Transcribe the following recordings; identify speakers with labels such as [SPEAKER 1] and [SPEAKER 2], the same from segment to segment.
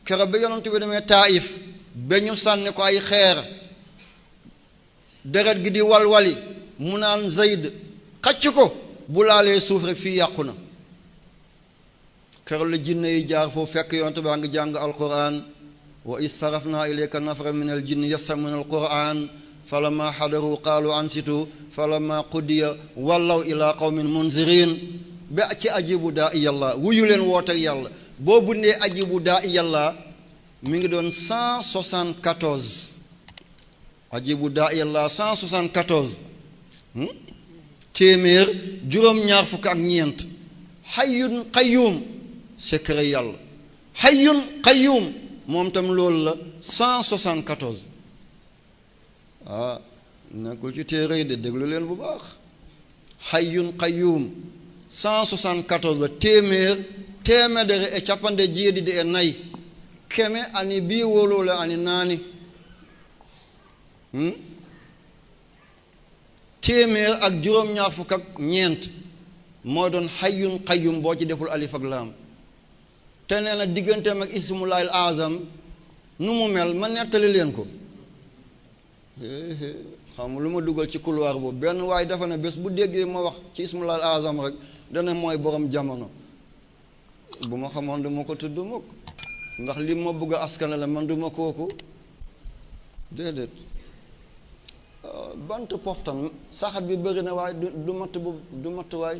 [SPEAKER 1] keroog ba yonent bi demee Taayif ba ñu sànni ko ay xeer deret gi di walwali mu naan Zayd xacc ko bu laalee suuf rek fii yàqu na. keroog la jinne yi jaar foofu fekk yonent baa ngi jàng alquran wa is sarafna ilayka nafra min al jinni yastami'una alquran falamma hadaru qaalu ansitu falamma qudiya wallaw ila qawmin munzirin ba ci ajibu daa yàlla wuyu leen woote yàlla boo bundee ajibu daa yàlla mi ngi doon 174 ajibu daa yàlla 174 téeméer juróom-ñaar fukk ak ñeent hayyun qayyum secret yàlla hayyun qayyum moom tam loolu la 174 nekkul ci téere yi de déglu leen bu baax hayyun qayyum 174 la téeméer e cappande jeeɗiɗi e nayi keme ani bii wolole ani naani téeméer ak juróom-ñaar fukk ak ñeent moo doon hayyun qayyum boo ci deful alif ak laam te nee na digganteem ak ismullaahil azam nu mu mel ma nettali leen ko xam lu ma dugal ci couloir boobu benn waaye dafa ne bés bu déggee ma wax ci ismullaahil azam rek dana mooy borom jamono bu ma xamoon du ma ko tudd mukk ndax li ma bëgg a askanale man du ma kooku déedéet bant poftan saxat bi bëri na waaye du matt bu du matt waay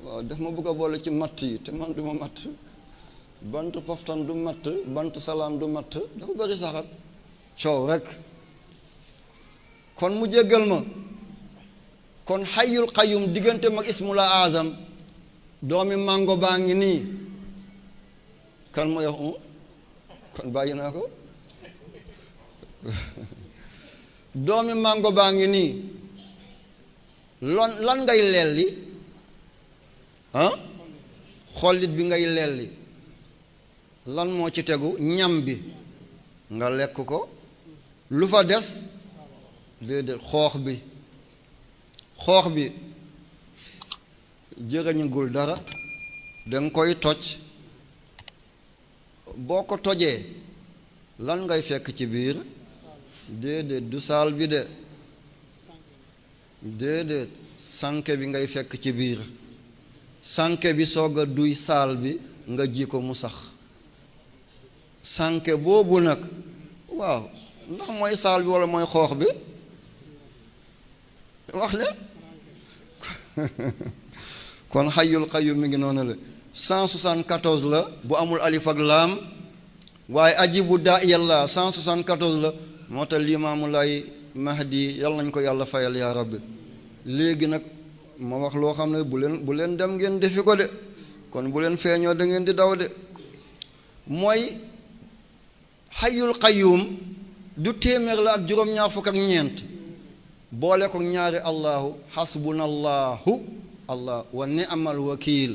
[SPEAKER 1] waaw daf ma bëgg a boole ci matt yi te man du ma matt bant poftan du matt bant salaam du matt dafa bëri saxat coow rek kon mu jéggal ma kon hayyul qayyum diggante mag ismula azam doomi mango baa ngi nii kan ma yox kon bàyyi naa ko doomi mango baa ngi nii lan ngay lelli xollit bi ngay lelli lan moo ci tegu ñam bi nga lekk ko lu fa des déedéet xoox bi jërëñugul dara danga koy toj boo ko tojee lan ngay fekk ci biir déedéet du saal bi de déedéet sànke bi ngay fekk ci biir sànke bi soog a duy saal bi nga ji ko mu sax sànke boobu nag waaw ndax mooy saal bi walla mooy xoox bi wax le kon hayyul qayyum mi ngi noonu la 174 la bu amul alif ak laam waaye ajibu daa yàlla 174 la moo tax Limaamu Laay Mahdi yàlla nañ ko yàlla fayal yaa rabbi léegi nag ma wax loo xam ne bu leen dem ngeen defi ko de kon bu leen feeñoo da ngeen di daw de mooy hayyul qayyum du téeméer la ak juróom-ñaar fukk ak ñeent boole ko ñaari allahu hasbunallahu allah wa ni'mal wakiil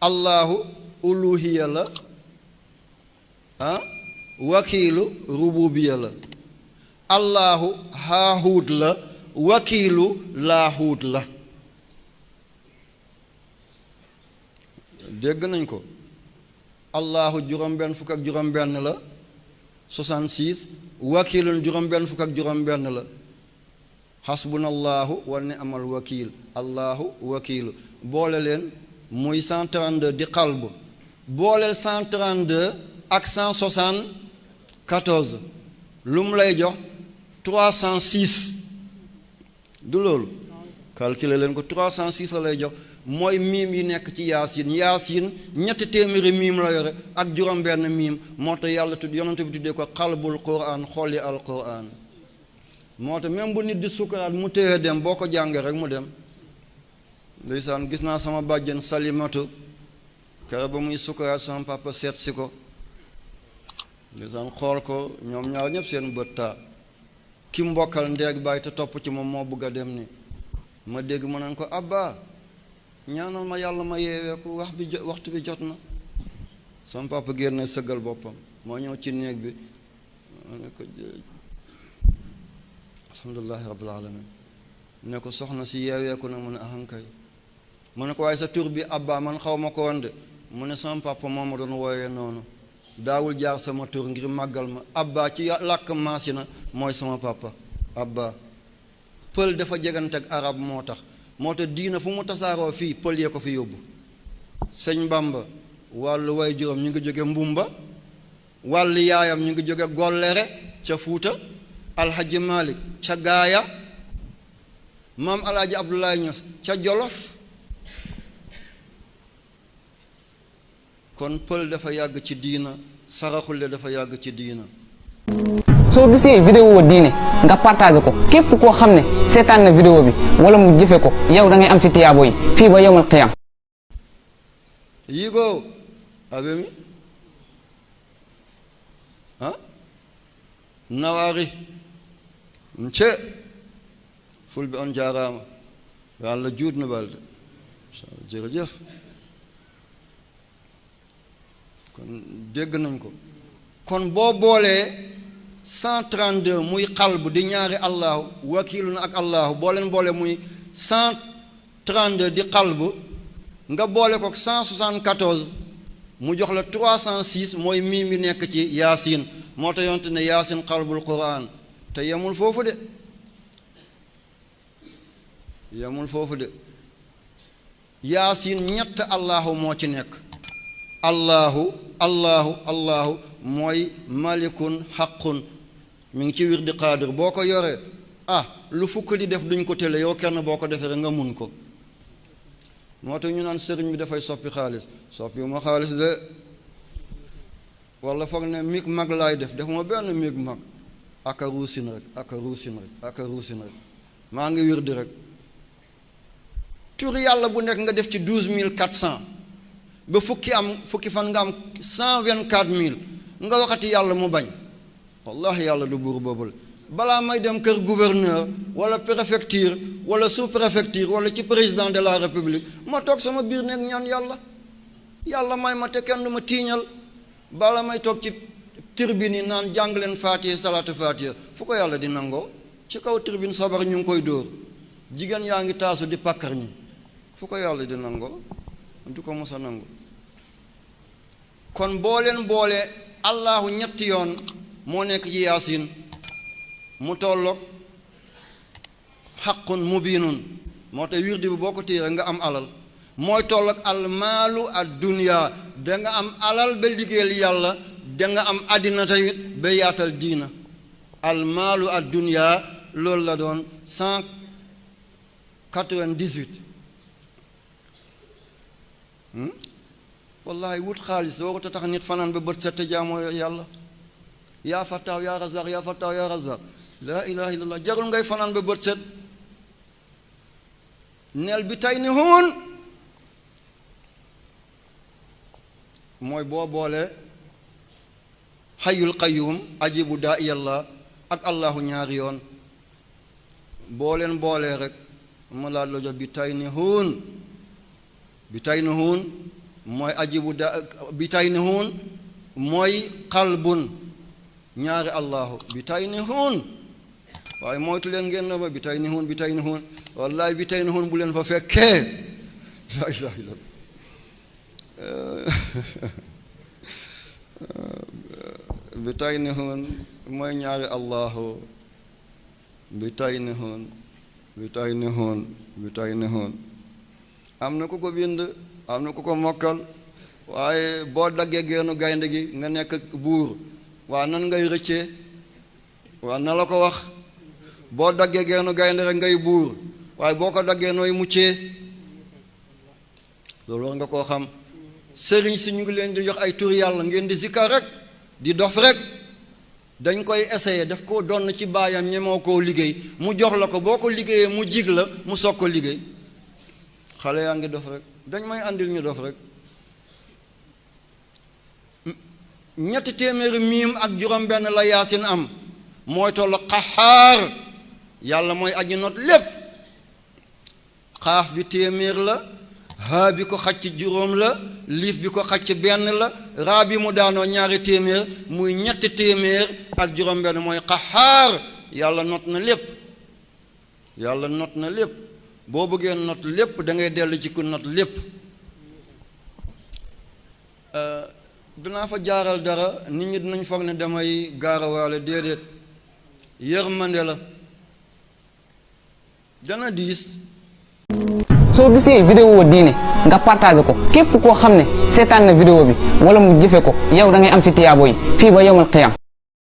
[SPEAKER 1] allahu uluhiya la wakiilu rububiya la allahu haahuut la wakiilu laahuut la dégg nañ ko allahu juróom-benn fukk ak juróom-benn la 66 wakiilun juróom-benn fukk ak juróom-benn la hasbunallahu wa ni'mal wakiil allahu wakiilu boole leen muy 132 di xalbu booleel 132 ak 174 lu mu lay jox 306 du loolu calculer leen ko 306 la lay jox mooy miim yi nekk ci yaasin ñetti téeméeri miim la yore ak juróom-benn miim moo tax yàlla yonent bi tuddee ko xalbul quraan xolli al quraan moo tax même bu nit di sukkaraat mu téye dem boo ko jàngee rek mu dem ndeysaan gis naa sama bàjjen Salimatu kere ba muy sukkaraat sama papa seet si ko ndeysaan xool ko ñoom ñaar ñëpp seen bët taa ki mbokkal ndeeg bàyyi te topp ci moom moo bëgg a dem ni ma dégg ma naan ko abba ñaanal ma yàlla ma yeeweeku waxtu bi jot na sama papa génne sëggal boppam moo ñëw ci néeg bi ma ne ko alhamdulillahi rabbil alamin ne ko soxna si yeeweeku na mu ne ahankay mu ne ko waaye sa tur bi abba man xaw ma ko woon de mu ne sama papa moo ma doon wooyee noonu daawul jaar sama tur ngir màggal ma. Abba ci làkk maasina mooy sama papa Abba. pël dafa jegante ak arab moo tax diina fu mu tasaaroo fii pël yee ko fi yóbbu. sëñ Bamba wàllu way juróom ñu ngi jóge Mbumba, wàllu yaayam ñu ngi jóge Gollere ca Fuuta, Alhaji Malik ca Gaaya, maam Alaaji Abdoulaye Niass ca Jolof. kon pël dafa yàgg ci diina, saraxule dafa yàgg ci diina.
[SPEAKER 2] soo gisee vidéo diine nga partagé ko képp koo xam ne seetaan na vidéo bi wala mu jëfe ko yow da ngay am ci tiyaabo yi fii ba yawmal qiyaam.
[SPEAKER 1] yigo abemi nawaari nce fulɓe on jaarama yo Allah juutno balde jërëjëf. kon dégg nañ ko. kon boo boolee 132 muy xalb di ñaari allahu wakiilu na ak allahu boo leen boole muy 132 di xalb nga boole ko 174 mu jox la 306 mooy mii mi nekk ci yaasin. moo tax yonte ne yaasin xalbul quran te yemul foofu de yaasin ñett allahu moo ci nekk. allahu mooy malikun xaqun mi ngi ci wirdi qaadir boo ko yoree lu fukk di def duñ ko tële yow kenn boo ko defee rek nga mun ko. moo tax ñu naan sëriñ bi dafay soppi xaalis soppi ma xaalis de wala foog ne mig mag laay def ma benn mig mag aka ruusin rek maa ngi wirdi rek. tur yàlla bu nekk nga def ci 12400 ba fukki fan nga am 124000 nga waxati yàlla mu bañ. wallahi yàlla du buur boobule. balaa may dem kër gouverneur wala préfecture wala sous-préfecture wala ci président de la république ma toog sama biir nekk ñaan yàlla may ma te kenn du ma tiiñal. bala may toog ci tribune yi naan jàng leen faatiha salaatu faatiha fu ko yàlla di nangoo. ci kaw tribune sabar ñu ngi koy dóor jigéen yaa ngi taasu di pàkkar ñi fu ko yàlla di nangoo du ko mos a nangu. kon boo leen boole allahu ñetti yoon moo nekk ci yaasin mu tolloog xaqun mubinun moo tax wirdi bi boo ko téye nga am alal mooy tolloog almaalu ad dunya da nga am alal ba liggéeyal yàlla da nga am àddina tamit ba yaatal diina. almaalu ad dunya loolu la doon 198. wallahi wut xaalis warut a tax nit fanaan ba bët set jaamoo yàlla. yaa fattaaw yaa razaq yaa fattaaw yaa razaq laa ilaha illallah jarul ngay fanaan ba bët set. neel bi tay ni huun mooy boo boolee xayul qayyum ajibu daa iyallah ak allahu ñaari yoon boo leen boolee rek ma laa la jox bi tay ni huun mooy ajibu daa bi tay ni huun mooy qalbun ñaari allahu bi tay ni huun waaye moytu leen ngeen na ba bi tay ni huun wallahi bi tay ni huun bu leen fa fekkee laa ilaha illallah bi tay ni huun mooy ñaari allahu bi tay ni huun am na ku ko bind am na ku ko mokkal waaye boo daggee geenu gaynde gi nga nekk buur waa nan ngay rëccee waa na la ko wax boo daggee geenu gaynde rek ngay buur waaye boo ko daggee nooy muccee loolu war nga koo xam. sëriñ si ñu ngi leen di jox ay tur yàlla ngeen di zikkar rek di dof rek dañ koy essayer daf koo donn ci baayam ñemoo koo liggéey mu jox la ko boo ko liggéeyee mu jig la mu soog ko liggéey. xale yaa ngi dof rek dañ may àndil ñu dof rek. 300 miim ak juróom-benn la yaasin am mooy tollu qaxaar yàlla mooy aji not lépp. xaaf bi 100 la haa bi ko xacc juróom la liif bi ko xacc benn la raa bi mu daanoo 200 muy 300 ak juróom-benn mooy qaxaar yàlla not na lépp. boo bëggee not lépp da ngay dellu ci ku not lépp. danaa fa jaaral dara nit ñi dinañ foog ne damay gaarawaale déedéet yërmande la dana diis.
[SPEAKER 2] soo gisee vidéo diine nga partagé ko képp koo xam ne seetaan na vidéo bi wala mu jëfe ko yow da ngay am ci tiyaabo yi fii ba yawmal qiyaam